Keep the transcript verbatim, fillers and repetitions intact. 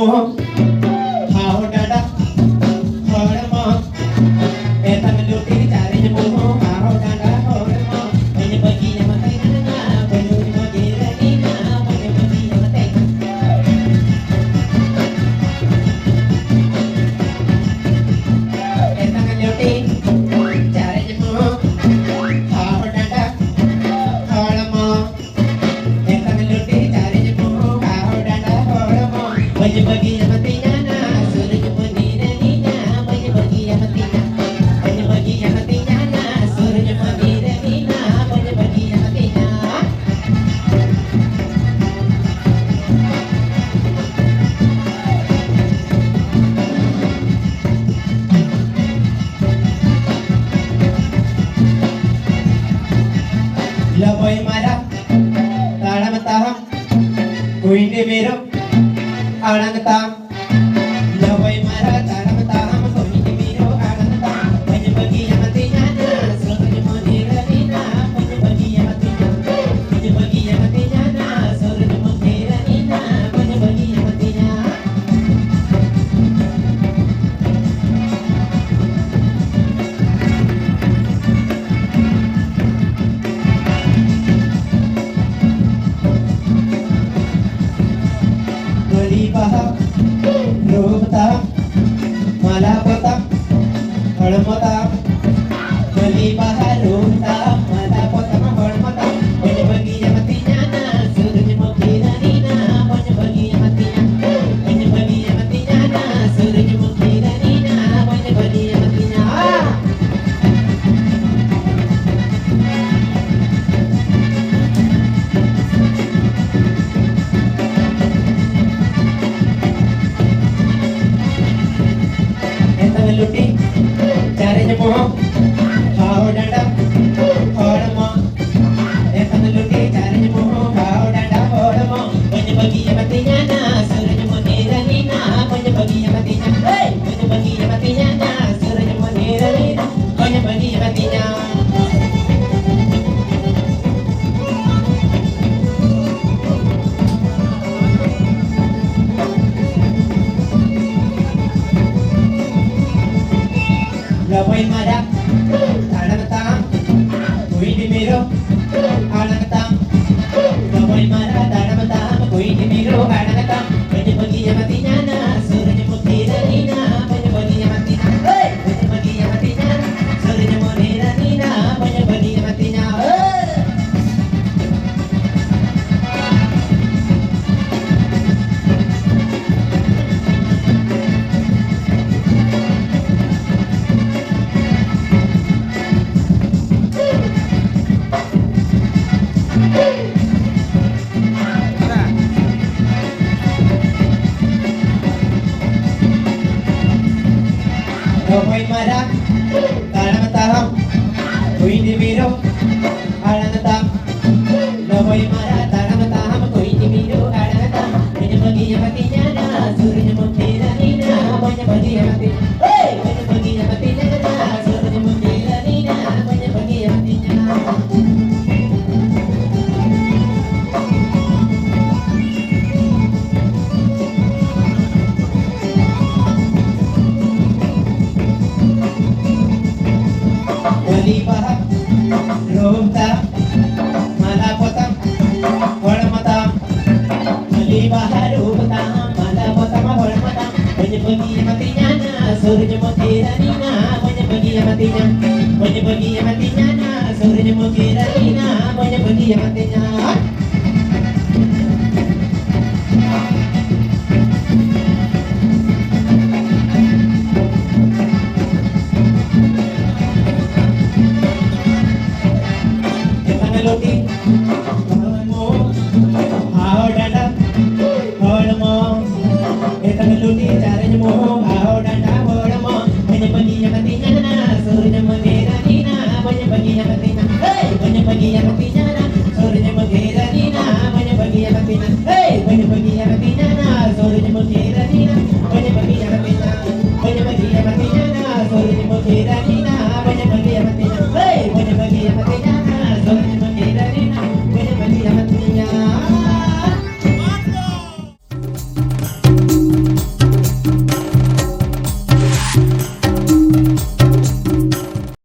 ᱦᱟᱣ ᱰᱟᱸᱰᱟ ᱦᱚᱲᱢᱚ, ᱮᱛᱟᱝ ᱞᱩᱴᱤ ᱪᱟᱨᱮᱡ ᱵᱚᱦᱚᱜ, ᱦᱟᱣ ᱰᱟᱸᱰᱟ ᱦᱚᱲᱢᱚ, ᱵᱟᱹᱧ ᱵᱟᱹᱜᱤᱭᱟᱢᱟ ᱛᱮᱦᱮᱧ, ᱵᱟᱹᱧ ᱵᱟᱹᱜᱤᱭᱟᱢᱟ ᱛᱮᱦᱮᱧ᱾ ᱮᱛᱟᱝ ᱞᱩᱴᱤ ᱪᱟᱨᱮᱡ ᱵᱚᱦᱚᱜ, ᱦᱟᱣ ᱰᱟᱸᱰᱟ ᱦᱚᱲᱢᱚ, ᱮᱛᱟᱝ ᱞᱩᱴᱤ ᱪᱟᱨᱮᱡ ᱵᱚᱦᱚᱜ, ᱦᱟᱣ ᱰᱟᱸᱰᱟ ᱦᱚᱲᱢᱚ, ᱵᱟᱹᱧ ᱵᱟᱹᱜᱤᱭᱟᱢᱟ ᱛᱮᱦᱮᱧ ᱱᱟ, ᱥᱩᱨᱩᱡᱽ ᱢᱩᱱᱤ ᱨᱟᱹᱱᱤ ᱱᱟ, ᱵᱟᱹᱧ ᱵᱟᱹᱜᱤᱭᱟᱢᱟ ᱛᱮᱦᱮᱧ ᱱᱟ, ᱵᱟᱹᱧ ᱵᱟᱹᱜᱤᱭᱟᱢᱟ ᱛᱮᱦᱮᱧ ᱱᱟ, ᱥᱩᱨᱩᱡᱽ ᱢᱩᱱᱤ ᱨᱟᱹᱱᱤ ᱱᱟ, ᱵᱟᱹᱧ ᱵᱟᱹᱜᱤᱭᱟᱢᱟ ᱛᱮᱦᱮᱧ ᱱᱟ᱾ ᱞᱟᱵᱟᱭ ᱢᱟᱨᱟ ᱛᱟᱲᱟᱢ ᱛᱟᱦᱟᱢ, ᱠᱩᱭᱰᱤ ᱢᱮᱨᱚᱢ ᱟᱲᱟᱝ ᱛᱟᱢ᱾ ᱞᱟᱵᱟᱭ ᱢᱟᱨᱟ ᱛᱟᱲᱟᱢ ᱛᱟᱦᱟᱢ, ᱠᱩᱭᱰᱤ ᱢᱮᱨᱚᱢ ᱟᱲᱟᱝ ᱛᱟᱢ᱾ ᱵᱟᱹᱧ ᱵᱟᱹᱜᱤᱭᱟᱢᱟ ᱛᱮᱦᱮᱧ ᱱᱟ, ᱥᱩᱨᱩᱡᱽ ᱢᱩᱱᱤ ᱨᱟᱹᱱᱤ ᱱᱟ, ᱵᱟᱹᱧ ᱵᱟᱹᱜᱤᱭᱟᱢᱟ ᱛᱮᱦᱮᱧ ᱱᱟ, ᱵᱟᱹᱧ ᱵᱟᱹᱜᱤᱭᱟᱢᱟ ᱛᱮᱦᱮᱧ ᱱᱟ, ᱥᱩᱨᱩᱡᱽ ᱢᱩᱱᱤ ᱨᱟᱹᱱᱤ ᱱᱟ, ᱵᱟᱹᱧ ᱵᱟᱹᱜᱤᱭᱟᱢᱟ ᱛᱮᱦᱮᱧ ᱱᱟ᱾ ᱢᱟᱹᱞᱤ ᱵᱟᱦᱟ ᱨᱩᱯ ᱛᱟᱢ, ᱢᱟᱞᱟ ᱯᱚᱛᱟᱢ ᱦᱚᱲᱢᱚ ᱛᱟᱢ᱾ ᱢᱟᱹᱞᱤ ᱵᱟᱦᱟ ᱨᱩᱯ ᱛᱟᱢ, ᱢᱟᱞᱟ ᱯᱚᱛᱟᱢ ᱦᱚᱲᱢᱚ ᱛᱟᱢ᱾ ᱵᱟᱹᱧ ᱵᱟᱹᱜᱤᱭᱟᱢᱟ ᱛᱮᱦᱮᱧ ᱱᱟ, ᱥᱩᱨᱩᱡᱽ ᱢᱩᱠᱷᱤ ᱨᱟᱹᱱᱤ ᱱᱟ, ᱵᱟᱹᱧ ᱵᱟᱹᱜᱤᱭᱟᱢᱟ ᱛᱮᱦᱮᱧ ᱱᱟ᱾ ᱵᱟᱹᱧ ᱵᱟᱹᱜᱤᱭᱟᱢᱟ ᱛᱮᱦᱮᱧ ᱱᱟ, ᱥᱩᱨᱩᱡᱽ ᱢᱩᱠᱷᱤ ᱨᱟᱹᱱᱤ ᱱᱟ, ᱵᱟᱹᱧ ᱵᱟᱹᱜᱤᱭᱟᱢᱟ ᱛᱮᱦᱮᱧ ᱱᱟ᱾ ᱮᱛᱟᱝ ᱞᱩᱴᱤ ᱪᱟᱨᱮᱡ ᱵᱚᱦᱚᱜ, ᱦᱟᱣ ᱰᱟᱸᱰᱟ ᱠᱩᱭᱤᱱ ᱢᱤᱨᱩ ᱟᱲᱟᱝ ᱛᱟᱢ, ᱞᱚᱵᱚᱭ ᱢᱟᱨᱟ ᱛᱟᱲᱟᱢ ᱛᱟᱢ, ᱠᱩᱭᱤᱱ ᱢᱤᱨᱩ ᱟᱲᱟᱝ ᱛᱟᱢ, ᱵᱟᱹᱧ ᱵᱟᱹᱜᱤᱭᱟᱢᱟ ᱛᱤᱧᱟ ᱱᱟ, ᱥᱩᱨ ᱧᱟᱢᱚᱜ ᱛᱤᱨᱟᱹᱱᱤ ᱱᱟ, ᱵᱟᱹᱧ ᱵᱟᱹᱜᱤᱭᱟᱢᱟ ᱛᱤᱧᱟ, ᱦᱮᱭ! ᱵᱟᱹᱧ ᱵᱟᱹᱜᱤᱭᱟᱢᱟ ᱛᱤᱧᱟ ᱱᱟ, ᱥᱩᱨ ᱧᱟᱢᱚᱜ ᱛᱤᱨᱟᱹᱱᱤ ᱱᱟ, ᱵᱟᱹᱧ ᱵᱟᱹᱜᱤᱭᱟᱢᱟ ᱛᱤᱧᱟ ᱱᱟ᱾ ᱢᱟᱹᱞᱤ ᱵᱟᱦᱟ ᱨᱩᱯ ᱛᱟᱢ, ᱢᱟᱞᱟ ᱯᱚᱛᱟᱢ, ᱦᱚᱲᱢᱚ ᱛᱟᱢ᱾ ᱢᱟᱹᱞᱤ ᱵᱟᱦᱟ ᱨᱩᱯ ᱛᱟᱢ, ᱢᱟᱞᱟ ᱯᱚᱛᱟᱢ, ᱦᱚᱲᱢᱚ ᱛᱟᱢ᱾ ᱵᱟᱹᱧ ᱵᱟᱹᱜᱤᱭᱟᱢᱟ ᱛᱤᱧᱟ ᱱᱟ, ᱥᱩᱨ ᱧᱟᱢᱚᱜ ᱛᱤᱨᱟᱹᱱᱤ ᱱᱟ, ᱵᱟᱹᱧ ᱵᱟᱹᱜᱤᱭᱟᱢᱟ ᱛᱤᱧᱟ᱾ ᱵᱟᱹᱧ ᱵᱟᱹᱜᱤᱭᱟᱢᱟ ᱛᱤᱧᱟ ᱱᱟ, ᱥᱩᱨ ᱧᱟᱢᱚᱜ ᱛᱤᱨᱟᱹᱱᱤ ᱱᱟ, ᱵᱟᱹᱧ ᱵᱟᱹᱜᱤᱭᱟᱢᱟ ᱛᱤᱧᱟ᱾